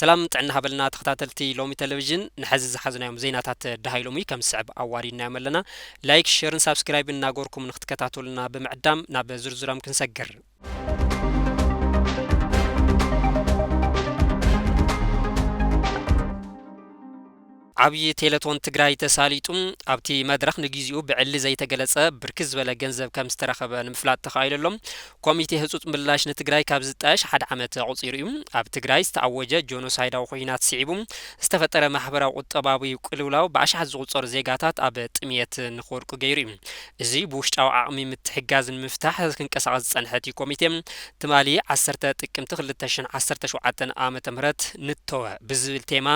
ሰላም ጥዕና ሃበልና ተኸታተልቲ ሎሚ ቴሌቪዥን፣ ንሐዚ ዝሓዝናዮም ዜናታት ደሃይሎም እዩ ከም ዝስዕብ ኣዋዲድናዮም ኣለና። ላይክ፣ ሸርን ሳብስክራይብ እናገርኩም ንክትከታተሉና ብምዕዳም ናብ ዝርዝሮም ክንሰግር። ዓብዪ ቴሌቶን ትግራይ ተሳሊጡ። ኣብቲ መድረኽ ንግዚኡ ብዕሊ ዘይተገለጸ ብርክት ዝበለ ገንዘብ ከም ዝተረኸበ ንምፍላጥ ተኻኢሉ ኣሎ። ኮሚቴ ህጹጽ ምላሽ ንትግራይ ካብ ዝጣየሽ ሓደ ዓመት ኣቑጺሩ እዩ። ኣብ ትግራይ ዝተኣወጀ ጆኖሳይዳዊ ኹናት ስዒቡ ዝተፈጠረ ማሕበራዊ ቁጠባዊ ቅልውላው ብኣሽሓት ዝቑጸሩ ዜጋታት ኣብ ጥምየት ንክወድቁ ገይሩ እዩ። እዚ ብውሽጣዊ ዓቕሚ ምትሕጋዝ ንምፍታሕ ክንቀሳቐስ ዝጸንሐ እቲ ኮሚቴ ትማሊ ዓሰርተ ጥቅምቲ ክልተ ሽሕን ዓሰርተ ሸውዓተን ዓመተ ምህረት ንተወ ብዝብል ቴማ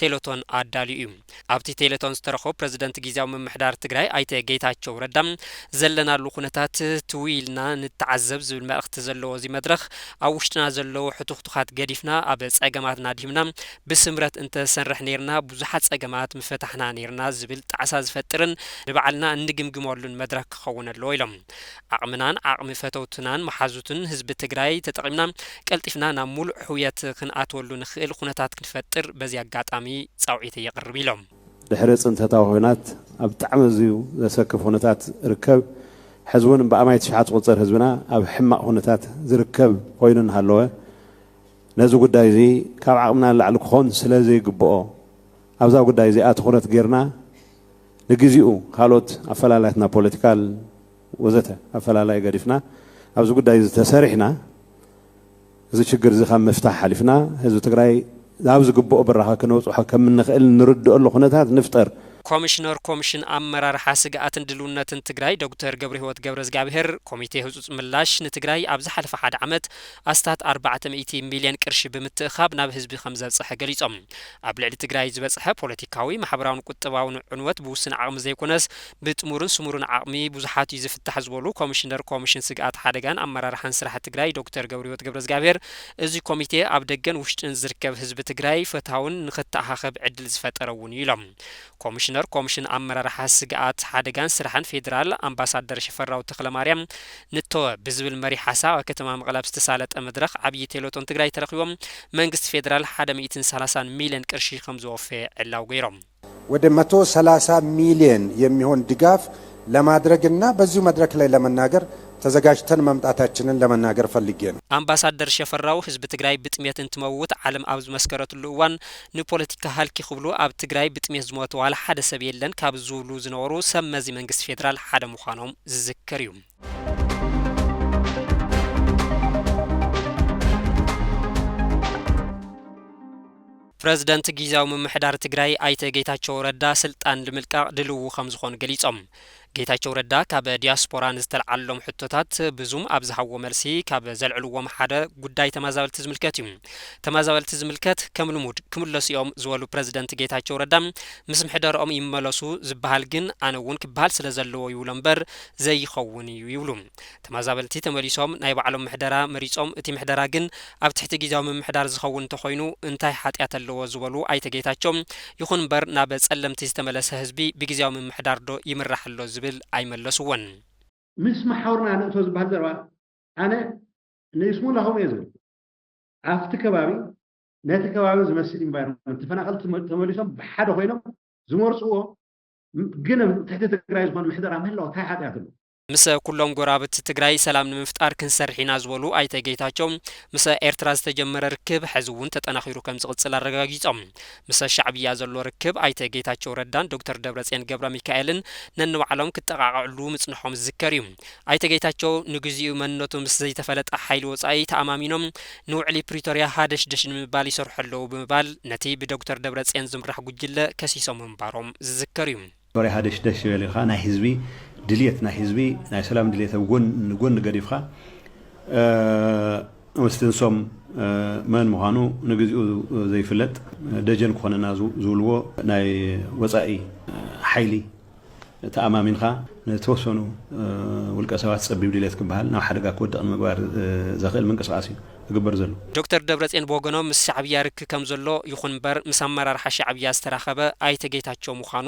ቴሌቶን ኣዳልዩ እዩ። ኣብቲ ቴሌቶን ዝተረኸቡ ፕረዚደንት ግዝያዊ ምምሕዳር ትግራይ ኣይተ ጌታቸው ረዳ፣ ዘለናሉ ኩነታት ትው ኢልና ንተዓዘብ ዝብል መልእኽቲ ዘለዎ እዚ መድረኽ፣ ኣብ ውሽጥና ዘለዉ ሕቱኽቱኻት ገዲፍና ኣብ ጸገማትና ዲህምና ብስምረት እንተሰንርሕ ነይርና ብዙሓት ጸገማት ምፈታሕና ነይርና ዝብል ጣዕሳ ዝፈጥርን ንባዕልና እንግምግመሉን መድረኽ ክኸውን ኣለዎ ኢሎም። ዓቕምናን ዓቕሚ ፈተውትናን መሓዙትን ህዝቢ ትግራይ ተጠቒምና ቀልጢፍና ናብ ሙሉእ ሕውየት ክንኣትወሉ ንኽእል ኩነታት ክንፈጥር በዚ ኣጋጣሚ ጻውዒተይ የቕርብ ኢሎም። ድሕሪ ጽንተታዊ ኹናት ኣብ ብጣዕሚ ኣዝዩ ዘሰክፍ ኩነታት ርከብ፣ ሕዚ እውን ብኣማይ ትሽዓት ዝቑጸር ህዝብና ኣብ ሕማቕ ኩነታት ዝርከብ ኮይኑ እናሃለወ፣ ነዚ ጉዳይ እዚ ካብ ዓቕምና ንላዕሊ ክኾን ስለ ዘይግብኦ፣ ኣብዛ ጉዳይ እዚኣ ትኹረት ጌርና ንግዚኡ ካልኦት ኣፈላላያትና ፖለቲካል ወዘተ ኣፈላላይ ገዲፍና ኣብዚ ጉዳይ እዚ ተሰሪሕና እዚ ችግር እዚ ካብ ምፍታሕ ሓሊፍና ህዝቢ ትግራይ ናብ ዝግብኦ ብራኸ ክነብፅሖ ከም እንኽእል እንርድኦሉ ኩነታት ንፍጠር። ኮሚሽነር ኮሚሽን ኣመራርሓ ስግኣትን ድልውነትን ትግራይ ዶክተር ገብረህይወት ገብረዝጋብሄር፣ ኮሚቴ ህጹጽ ምላሽ ንትግራይ ኣብ ዝሓለፈ ሓደ ዓመት ኣስታት ኣርባዕተ ሚእቲ ሚልዮን ቅርሺ ብምትእኻብ ናብ ህዝቢ ከም ዘብጽሐ ገሊጾም። ኣብ ልዕሊ ትግራይ ዝበጽሐ ፖለቲካዊ፣ ማሕበራውን ቁጠባውን ዕንወት ብውሱን ዓቕሚ ዘይኮነስ ብጥሙርን ስሙርን ዓቕሚ ብዙሓት እዩ ዝፍታሕ ዝበሉ ኮሚሽነር ኮሚሽን ስግኣት ሓደጋን ኣመራርሓን ስራሕ ትግራይ ዶክተር ገብረህይወት ገብረዝጋብሄር፣ እዚ ኮሚቴ ኣብ ደገን ውሽጥን ዝርከብ ህዝቢ ትግራይ ፍትሃውን ንኽተኣኻኸብ ዕድል ዝፈጠረ እውን እዩ ኢሎም። ኮሚሽነር ኮሚሽን ኣመራርሓ ስግኣት ሓደጋን ስራሕን ፌዴራል ኣምባሳደር ሽፈራው ተኽለማርያም ንተወ ብዝብል መሪሕ ሓሳብ ኣብ ከተማ መቐለ ኣብ ዝተሳለጠ መድረኽ ዓብዪ ቴሌቶን ትግራይ ተረኺቦም መንግስቲ ፌዴራል ሓደ ሚእትን ሰላሳን ሚልዮን ቅርሺ ከም ዝወፈየ ዕላው ገይሮም። ወደ መቶ ሰላሳ ሚሊዮን የሚሆን ድጋፍ ለማድረግና በዚሁ መድረክ ላይ ለመናገር ተዘጋጅተን መምጣታችንን ለመናገር ፈልጌ ነው። ኣምባሳደር ሸፈራው ህዝቢ ትግራይ ብጥሜት እንትመውት ዓለም ኣብ ዝመስከረትሉ እዋን ንፖለቲካ ሃልኪ ክብሉ ኣብ ትግራይ ብጥሜት ዝሞተ ዋላ ሓደ ሰብ የለን ካብ ዝብሉ ዝነበሩ ሰብ መዚ መንግስቲ ፌዴራል ሓደ ምዃኖም ዝዝከር እዩ። ፕረዚደንት ጊዜያዊ ምምሕዳር ትግራይ ኣይተ ጌታቸው ረዳ ስልጣን ንምልቃቕ ድልው ከም ዝኾኑ ገሊጾም። ጌታቸው ረዳ ካብ ዲያስፖራ ንዝተልዓሎም ሕቶታት ብዙም ኣብ ዝሃብዎ መልሲ ካብ ዘልዕልዎም ሓደ ጉዳይ ተመዛበልቲ ዝምልከት እዩ። ተመዛበልቲ ዝምልከት ከም ልሙድ ክምለሱ እዮም ዝበሉ ፕረዚደንት ጌታቸው ረዳ ምስ ምሕደርኦም ይመለሱ ዝበሃል ግን ኣነ እውን ክበሃል ስለ ዘለዎ ይብሎ እምበር ዘይኸውን እዩ ይብሉ። ተመዛበልቲ ተመሊሶም ናይ ባዕሎም ምሕደራ መሪጾም እቲ ምሕደራ ግን ኣብ ትሕቲ ግዝያዊ ምምሕዳር ዝኸውን እንተኾይኑ እንታይ ሓጢኣት ኣለዎ ዝበሉ ኣይተ ጌታቸው፣ ይኹን እምበር ናብ ጸለምቲ ዝተመለሰ ህዝቢ ብግዝያዊ ምምሕዳር ዶ ይምራሕ ኣሎ ዝብል ኣይመለስዎን። ምስ መሓውርና ንእቶ ዝበሃል ዘረባ ኣነ ንይስሙላ ከምኡ እየ ዝብል። ኣብቲ ከባቢ ነቲ ከባቢ ዝመስል ኢንቫይሮንመንት ተፈናቐልቲ ተመሊሶም ብሓደ ኮይኖም ዝመርፅዎ ግን ትሕቲ ትግራይ ዝኾነ ምሕደራ ምህላው እንታይ ሓጢኣት ኣሎ? ምስ ኩሎም ጎረባብቲ ትግራይ ሰላም ንምፍጣር ክንሰርሕ ኢና ዝበሉ ኣይተ ጌታቸው፣ ምስ ኤርትራ ዝተጀመረ ርክብ ሕዚ እውን ተጠናኺሩ ከም ዝቕፅል ኣረጋጊፆም። ምስ ሻዕብያ ዘሎ ርክብ ኣይተ ጌታቸው ረዳን ዶክተር ደብረፅዮን ገብረ ሚካኤልን ነንባዕሎም ክጠቓቕዕሉ ምፅንሖም ዝዝከር እዩ። ኣይተ ጌታቸው ንግዚኡ መንነቱ ምስ ዘይተፈለጠ ሓይሊ ወፃኢ ተኣማሚኖም ንውዕሊ ፕሪቶርያ ሃደሽደሽ ንምባል ይሰርሑ ኣለዉ ብምባል ነቲ ብዶክተር ደብረፅዮን ዝምራሕ ጉጅለ ከሲሶም ምንባሮም ዝዝከር እዩ። ፕሪቶርያ ሃደሽደሽ በሊኻ ናይ ህዝቢ ድልየት ናይ ህዝቢ ናይ ሰላም ድልየት ኣብ ጎን ንጎኒ ገዲፍኻ ምስትንሶም መን ምዃኑ ንግዚኡ ዘይፍለጥ ደጀን ክኾነና ዝብልዎ ናይ ወፃኢ ሓይሊ ተኣማሚንካ ንተወሰኑ ውልቀ ሰባት ፀቢብ ድሌት ክበሃል ናብ ሓደጋ ክወድቕ ንምግባር ዘኽእል ምንቅስቓስ እዩ ዝግበር ዘሎ። ዶክተር ደብረፅዮን ብወገኖም ምስ ሻዕብያ ርክብ ከም ዘሎ ይኹን እምበር ምስ ኣመራርሓ ሻዕብያ ዝተራኸበ ኣይተ ጌታቸው ምዃኑ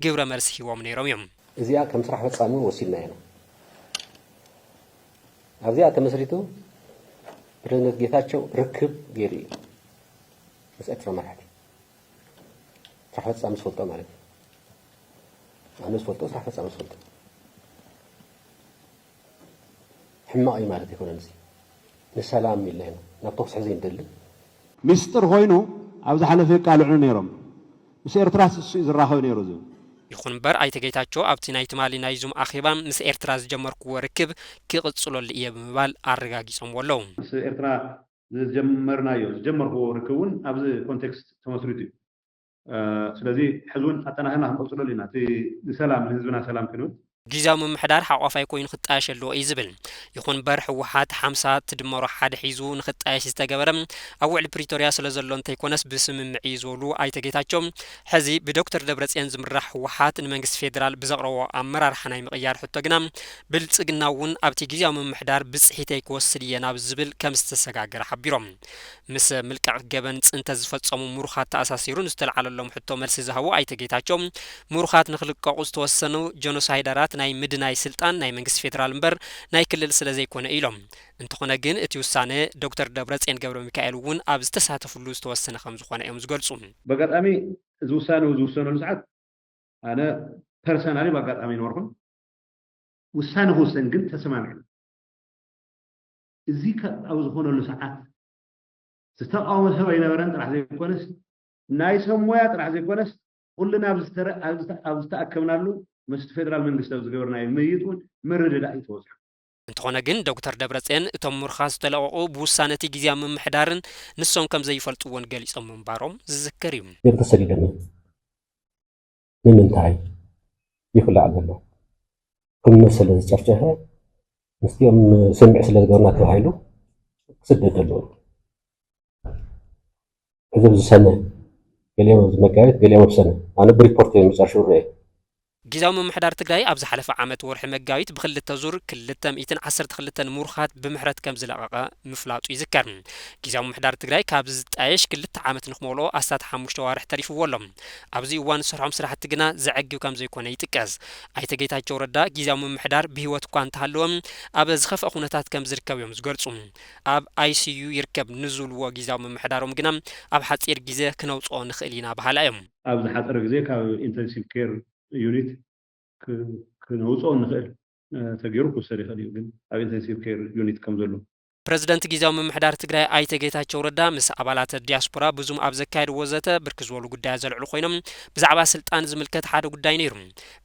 ግብረ መልሲ ሂቦም ነይሮም እዮም። እዚኣ ከም ስራሕ ፈፃሚ እውን ወሲድናያ ኢና። ኣብዚኣ ተመስሪቱ ፕረዚደንት ጌታቸው ርክብ ገይሩ እዩ። ምስ ኤርትራ መራሕቲ ስራሕ ፈጻሚ ዝፈልጦ ማለት እዩ። ኣነ ዝፈልጦ ስራሕ ፈጻሚ ዝፈልጦ ሕማቕ እዩ ማለት ኣይኮነን። እዚ ንሰላም ኢልና ኢና ናብ ተኩስ ሕዘ ንደሊ። ሚስጥር ኮይኑ ኣብ ዝሓለፈ የቃልዑ ነይሮም። ምስ ኤርትራ ስሱ እዩ ዝራኸብ ነይሩ ዝብል። ይኹን እምበር ኣይተ ጌታቸው ኣብቲ ናይ ትማሊ ናይ ዙም ኣኼባ ምስ ኤርትራ ዝጀመርክዎ ርክብ ክቕጽለሉ እየ ብምባል ኣረጋጊጾምዎ ኣለዉ። ምስ ኤርትራ ዝጀመርናዮ ዝጀመርክዎ ርክብ እውን ኣብዚ ኮንቴክስት ተመስሪቱ እዩ። ስለዚ ሕዚ እውን ኣጠናኺርና ክንቅፅለሉ ኢና። እቲ ንሰላም ንህዝብና ሰላም ክንብል ግዝያዊ ምምሕዳር ሓቋፋይ ኮይኑ ክጣየሽ ኣለዎ እዩ ዝብል። ይኹን እምበር ህወሓት ሓምሳ ትድመሮ ሓደ ሒዙ ንክጣየሽ ዝተገበረ ኣብ ውዕሊ ፕሪቶርያ ስለዘሎ እንተይኮነስ ብስምምዕ እዩ ዝበሉ ኣይተ ጌታቸው፣ ሕዚ ብዶክተር ደብረፅዮን ዝምራሕ ህወሓት ንመንግስቲ ፌዴራል ብዘቕረቦ ኣመራርሓ ናይ ምቕያር ሕቶ ግና ብልፅግና እውን ኣብቲ ግዝያዊ ምምሕዳር ብፅሒተይ ክወስድ እየ ናብ ዝብል ከም ዝተሰጋገረ ሓቢሮም። ምስ ምልቃቕ ገበን ፅንተት ዝፈፀሙ ምሩኻት ተኣሳሲሩ ንዝተልዓለሎም ሕቶ መልሲ ዝሃቡ ኣይተ ጌታቸው፣ ምሩኻት ንክልቀቑ ዝተወሰኑ ጀኖሳይደራት ናይ ምድናይ ስልጣን ናይ መንግስቲ ፌዴራል እምበር ናይ ክልል ስለዘይኮነ ኢሎም። እንተኾነ ግን እቲ ውሳነ ዶክተር ደብረፅዮን ገብረሚካኤል እውን ኣብ ዝተሳተፍሉ ዝተወሰነ ከምዝኾነ እዮም ዝገልፁ። በጋጣሚ እዚ ውሳነ ዝውሰነሉ ሰዓት ኣነ ፐርሰናሊ ብኣጋጣሚ ይነበርኩን ውሳነ ክውሰን ግን ተሰማሚዕና። እዚ ኣብ ዝኾነሉ ሰዓት ዝተቃወመ ሰብ ኣይነበረን ጥራሕ ዘይኮነስ ናይ ሰብ ሞያ ጥራሕ ዘይኮነስ ኩልና ኣብ ዝተኣከብናሉ ምስቲ ፌደራል መንግስቲ ኣብ ዝገበርናዮ ምይይጥ እውን ምርድዳእ እዩ ተበፅሑ። እንተኾነ ግን ዶክተር ደብረፅዮን እቶም ምሩኻት ዝተለቐቑ ብውሳነ እቲ ግዝያዊ ምምሕዳርን ንሶም ከም ዘይፈልጥዎን ገሊፆም ምንባሮም ዝዝከር እዩ። ገርተ ሰሊለና ንምንታይ ይኽላዕ ዘሎ? ክምር ስለ ዝጨፍጨፈ ምስቲኦም ስምዕ ስለ ዝገርና ተባሂሉ ክስደድ ዘለዎ ሕዚ ኣብዚ ሰነ ገሊኦም ኣብዚ መጋቢት ገሊኦም ኣብ ሰነ ኣነ ብሪፖርት እዮም መጨረሻ ውረኤ ግዝያዊ ምምሕዳር ትግራይ ኣብ ዝሓለፈ ዓመት ወርሒ መጋቢት ብክልተ ዙር ክልተ ሚእትን ዓሰርተ ክልተን ምሩኻት ብምሕረት ከም ዝለቐቐ ምፍላጡ ይዝከር። ግዝያዊ ምምሕዳር ትግራይ ካብ ዝጣየሽ ክልተ ዓመት ንክመልኦ ኣስታት ሓሙሽተ ዋርሕ ተሪፍዎ ኣሎ። ኣብዚ እዋን ዝሰርሖም ስራሕቲ ግና ዘዕግብ ከም ዘይኮነ ይጥቀስ። ኣይተ ጌታቸው ረዳ ግዝያዊ ምምሕዳር ብህይወት እኳ እንተሃለወ ኣብ ዝኸፍአ ኩነታት ከም ዝርከብ እዮም ዝገልፁ። ኣብ ኣይሲዩ ይርከብ ንዝብልዎ ግዝያዊ ምምሕዳሮም ግና ኣብ ሓፂር ግዜ ክነውፅኦ ንኽእል ኢና በሃላ እዮም። ኣብ ዝሓፀረ ግዜ ካብ ኢንተንሲቭ ኬር ዩኒት ክነውፅኦ ንኽእል ተገይሩ ክውሰድ ይኽእል እዩ፣ ግን ኣብ ኢንተንሲቭ ኬር ዩኒት ከም ዘሎ። ፕረዚደንት ግዝያዊ ምምሕዳር ትግራይ ኣይተ ጌታቸው ረዳ ምስ ኣባላት ዲያስፖራ ብዙም ኣብ ዘካየድዎ ዘተ ብርክት ዝበሉ ጉዳያት ዘልዕሉ ኮይኖም ብዛዕባ ስልጣን ዝምልከት ሓደ ጉዳይ ነይሩ።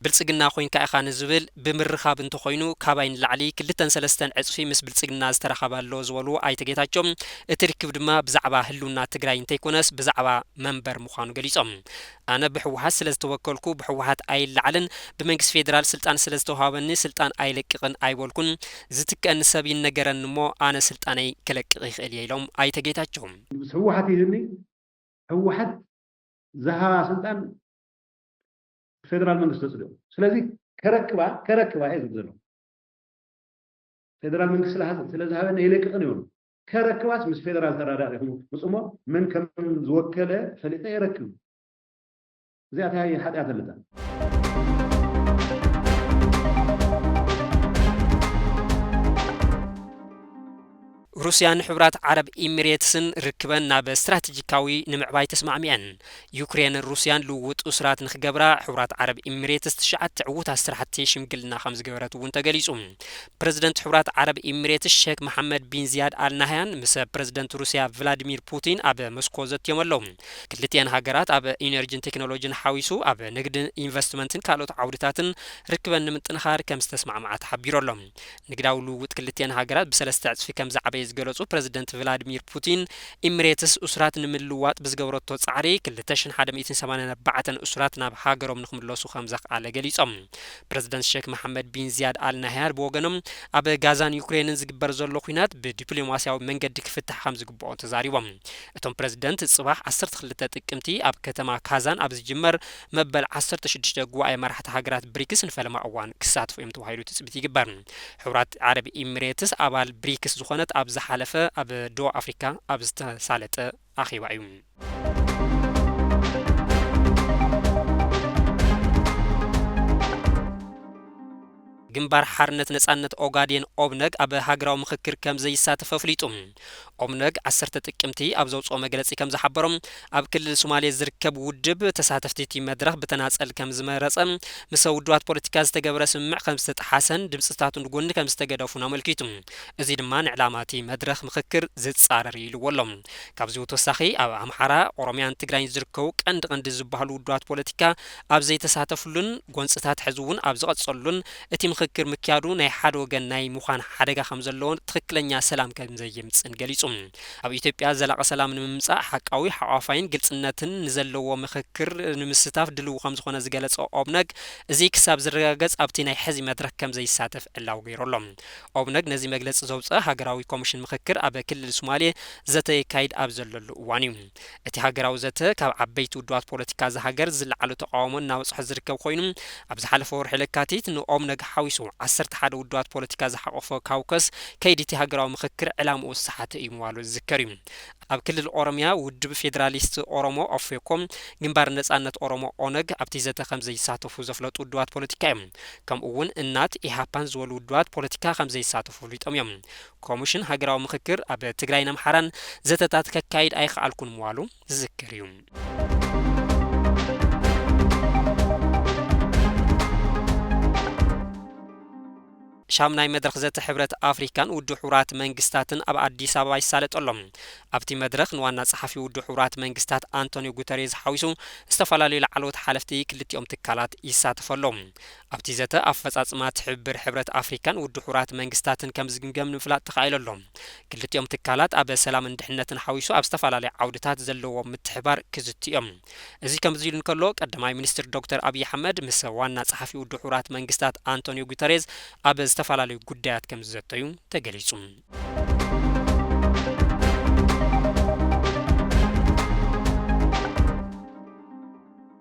ብልፅግና ኮይንካ ኢኻ ንዝብል ብምርኻብ እንተኾይኑ ካባይ ንላዕሊ ክልተን ሰለስተን ዕፅፊ ምስ ብልፅግና ዝተራኸበ ኣሎ ዝበሉ ኣይተ ጌታቸው እቲ ርክብ ድማ ብዛዕባ ህልውና ትግራይ እንተይኮነስ ብዛዕባ መንበር ምዃኑ ገሊፆም። ኣነ ብህወሓት ስለዝተወከልኩ ብህወሓት ኣይለዓልን፣ ብመንግስቲ ፌዴራል ስልጣን ስለዝተውሃበኒ ስልጣን ኣይለቅቕን ኣይበልኩን፣ ዝትክኣኒ ሰብ ይነገረኒ እሞ ኣነ ስልጣነይ ክለቅቕ ይኽእል እየ ኢሎም ኣይተ ጌታቸው። ምስ ህወሓት ይህኒ ህወሓት ዝሃባ ስልጣን ፌደራል መንግስቲ ተፅድኦ። ስለዚ ከረክባ ከረክባ እየ ዝብል ዘለኹ። ፌደራል መንግስቲ ስለ ዝሃበኒ ኣይለቅቕን ይበሉ። ከረክባስ ምስ ፌደራል ተራዳኢኹም ምፁ እሞ መን ከም ዝወከለ ፈሊጠ የረክብ። እዚኣ እንታይ ሓጢኣት ኣለታ? ሩስያን ሕቡራት ዓረብ ኢሚሬትስን ርክበን ናብ ስትራቴጂካዊ ንምዕባይ ተስማዕሚዐን። ዩክሬንን ሩስያን ልውውጥ እሱራት ንክገብራ ሕቡራት ዓረብ ኢሚሬትስ ትሽዓተ ዕዉታት ስራሕቲ ሽምግልና ከም ዝገበረት እውን ተገሊፁ። ፕረዚደንት ሕቡራት ዓረብ ኢሚሬትስ ሼክ መሓመድ ቢን ዝያድ ኣል ናህያን ምስ ፕረዚደንት ሩስያ ቭላዲሚር ፑቲን ኣብ ሞስኮ ዘትዮም ኣለዉ። ክልቲኤን ሃገራት ኣብ ኢነርጂን ቴክኖሎጂን ሓዊሱ ኣብ ንግድን ኢንቨስትመንትን ካልኦት ዓውድታትን ርክበን ንምጥንኻር ከም ዝተስማዕምዓ ተሓቢሩ ኣሎ። ንግዳዊ ልውውጥ ክልቲኤን ሃገራት ብሰለስተ ዕፅፊ ከም ዝዓበየ ዝገለፁ ፕረዚደንት ቭላድሚር ፑቲን፣ ኢሚሬትስ እሱራት ንምልዋጥ ብዝገበረቶ ፃዕሪ ክልተ ሽሕን ሓደ ሚእትን ሰማንያን ኣርባዕተን እሱራት ናብ ሃገሮም ንክምለሱ ከም ዘኽኣለ ገሊፆም። ፕረዚደንት ሼክ መሓመድ ቢን ዝያድ ኣል ናህያን ብወገኖም ኣብ ጋዛን ዩክሬንን ዝግበር ዘሎ ኲናት ብዲፕሎማስያዊ መንገዲ ክፍታሕ ከም ዝግብኦ ተዛሪቦም። እቶም ፕረዚደንት ፅባሕ ዓሰርተ ክልተ ጥቅምቲ ኣብ ከተማ ካዛን ኣብ ዝጅመር መበል ዓሰርተ ሽዱሽተ ጉባኤ መራሕቲ ሃገራት ብሪክስ ንፈለማ እዋን ክሳተፉ እዮም ተባሂሉ ትፅቢት ይግበር። ሕቡራት ዓረብ ኢሚሬትስ ኣባል ብሪክስ ዝኾነት ኣብ ዝሓለፈ ኣብ ደቡብ ኣፍሪካ ኣብ ዝተሳለጠ ኣኼባ እዩ። ግንባር ሓርነት ነጻነት ኦጋዴን ኦብነግ ኣብ ሃገራዊ ምኽክር ከም ዘይሳተፍ ኣፍሊጡ። ኦብነግ ዓሰርተ ጥቅምቲ ኣብ ዘውፅኦ መግለፂ ከም ዝሓበሮ፣ ኣብ ክልል ሶማሌ ዝርከብ ውድብ ተሳተፍቲ እቲ መድረኽ ብተናፀል ከም ዝመረፀ፣ ምስ ውድባት ፖለቲካ ዝተገበረ ስምምዕ ከም ዝተጠሓሰን ድምፅታቱ ንጎኒ ከም ዝተገደፉን ኣመልኪቱ። እዚ ድማ ንዕላማ እቲ መድረኽ ምኽክር ዝፃረር እዩ ኢልዎ ኣሎ። ካብዚ ብተወሳኺ ኣብ ኣምሓራ፣ ኦሮሚያን ትግራይን ዝርከቡ ቀንዲ ቀንዲ ዝበሃሉ ውድባት ፖለቲካ ኣብ ዘይተሳተፍሉን ጎንፅታት ሕዚ እውን ኣብ ዝቐፀሉን እቲ ምኽክር ምክያዱ ናይ ሓደ ወገን ናይ ምዃን ሓደጋ ከም ዘለዎን ትኽክለኛ ሰላም ከም ዘየምፅእን ገሊፁ። ኣብ ኢትዮጵያ ዘላቒ ሰላም ንምምፃእ ሓቃዊ፣ ሓቋፋይን ግልፅነትን ንዘለዎ ምኽክር ንምስታፍ ድልው ከም ዝኾነ ዝገለፀ ኦብነግ፣ እዚ ክሳብ ዝረጋገፅ ኣብቲ ናይ ሕዚ መድረኽ ከም ዘይሳተፍ ዕላዊ ገይሩ ኣሎ። ኦብነግ ነዚ መግለፂ ዘውፅአ ሃገራዊ ኮሚሽን ምኽክር ኣብ ክልል ሶማሌ ዘተ የካይድ ኣብ ዘለሉ እዋን እዩ። እቲ ሃገራዊ ዘተ ካብ ዓበይቲ ውድባት ፖለቲካ እዛ ሃገር ዝለዓሉ ተቃውሞ እናበፅሖ ዝርከብ ኮይኑ፣ ኣብ ዝሓለፈ ወርሒ ለካቲት ንኦብነግ ሓዊሱ ዓሰርተ ሓደ ውድባት ፖለቲካ ዝሓቆፈ ካውከስ ከይዲ እቲ ሃገራዊ ምኽክር ዕላምኡ ዝሰሓተ እዩ ምባሉ ዝዝከር እዩ። ኣብ ክልል ኦሮሚያ ውድብ ፌዴራሊስት ኦሮሞ ኦፌኮ፣ ግንባር ነጻነት ኦሮሞ ኦነግ ኣብቲ ዘተ ከም ዘይሳተፉ ዘፍለጡ ውድባት ፖለቲካ እዮም። ከምኡ እውን እናት፣ ኢሃፓን ዝበሉ ውድባት ፖለቲካ ከም ዘይሳተፉ ኣፍሊጦም እዮም። ኮሚሽን ሃገራዊ ምኽክር ኣብ ትግራይን ኣምሓራን ዘተታት ከካይድ ኣይኸኣልኩን ምባሉ ዝዝከር እዩ። ሻምናይ መድረኽ ዘተ ሕብረት ኣፍሪካን ውድብ ሕቡራት መንግስታትን ኣብ ኣዲስ ኣበባ ይሳለጥ ኣሎ። ኣብቲ መድረኽ ንዋና ጸሓፊ ውድብ ሕቡራት መንግስታት ኣንቶኒዮ ጉተሬዝ ሓዊሱ ዝተፈላለዩ ላዕለዎት ሓለፍቲ ክልቲኦም ትካላት ይሳተፉ ኣለዉ። ኣብቲ ዘተ ኣፈጻጽማ ትሕብብር ሕብረት ኣፍሪካን ውድብ ሕቡራት መንግስታትን ከም ዝግምገም ንምፍላጥ ተኻኢሉ ኣሎ። ክልቲኦም ትካላት ኣብ ሰላምን ድሕነትን ሓዊሱ ኣብ ዝተፈላለዩ ዓውድታት ዘለዎም ምትሕባር ክዝቲ እዮም። እዚ ከምዚ ኢሉ እንከሎ፣ ቀዳማይ ሚኒስትር ዶክተር ኣብይ ኣሕመድ ምስ ዋና ጸሓፊ ውድብ ሕቡራት መንግስታት ኣንቶኒዮ ጉተሬዝ ኣብ ዝተፈላለዩ ጉዳያት ከም ዝዘተዩ ተገሊጹ።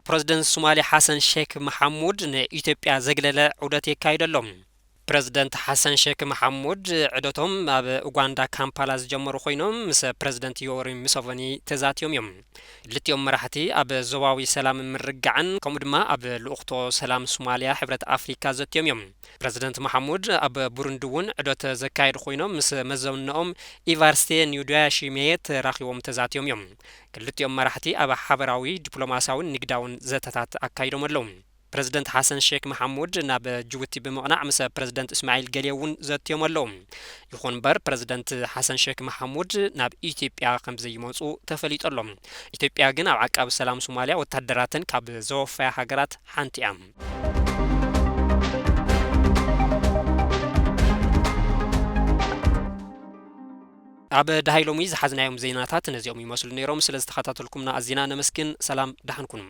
ፕረዚደንት ሶማልያ ሓሰን ሼክ መሓሙድ ንኢትዮጵያ ዘግለለ ዑደት የካይዱ ኣለዉ። ፕረዚደንት ሓሰን ሼክ መሓሙድ ዑደቶም ኣብ ኡጋንዳ ካምፓላ ዝጀመሩ ኮይኖም፣ ምስ ፕረዚደንት ዮወሪ ሙሰቨኒ ተዛትዮም እዮም። ክልቲኦም መራሕቲ ኣብ ዞባዊ ሰላምን ምርግጋዕን፣ ከምኡ ድማ ኣብ ልኡኽቶ ሰላም ሶማልያ ሕብረት ኣፍሪካ ዘትዮም እዮም። ፕረዚደንት መሓሙድ ኣብ ቡሩንዲ እውን ዑደት ዘካየዱ ኮይኖም፣ ምስ መዘነኦም ኢቫርስቴ ኒዩዳያሺሜ ተራኺቦም ተዛትዮም እዮም። ክልቲኦም መራሕቲ ኣብ ሓበራዊ፣ ዲፕሎማስያውን ንግዳውን ዘተታት ኣካይዶም ኣለዉ። ፕረዚደንት ሓሰን ሼክ መሓሙድ ናብ ጅቡቲ ብምቕናዕ ምስ ፕረዚደንት እስማዒል ገሌ እውን ዘትዮም ኣለዉ። ይኹን እምበር፣ ፕረዚደንት ሓሰን ሼክ መሓሙድ ናብ ኢትዮጵያ ከም ዘይመጹ ተፈሊጡ ኣሎ። ኢትዮጵያ ግን ኣብ ዓቃቢ ሰላም ሶማልያ ወታደራተን ካብ ዘወፈያ ሃገራት ሓንቲ እያ። ኣብ ደሃይ ሎሚ ዝሓዝናዮም ዜናታት ነዚኦም ይመስሉ ነይሮም። ስለ ዝተኸታተልኩምና ኣዚና ነመስግን። ሰላም፣ ደሓን ኩኑ።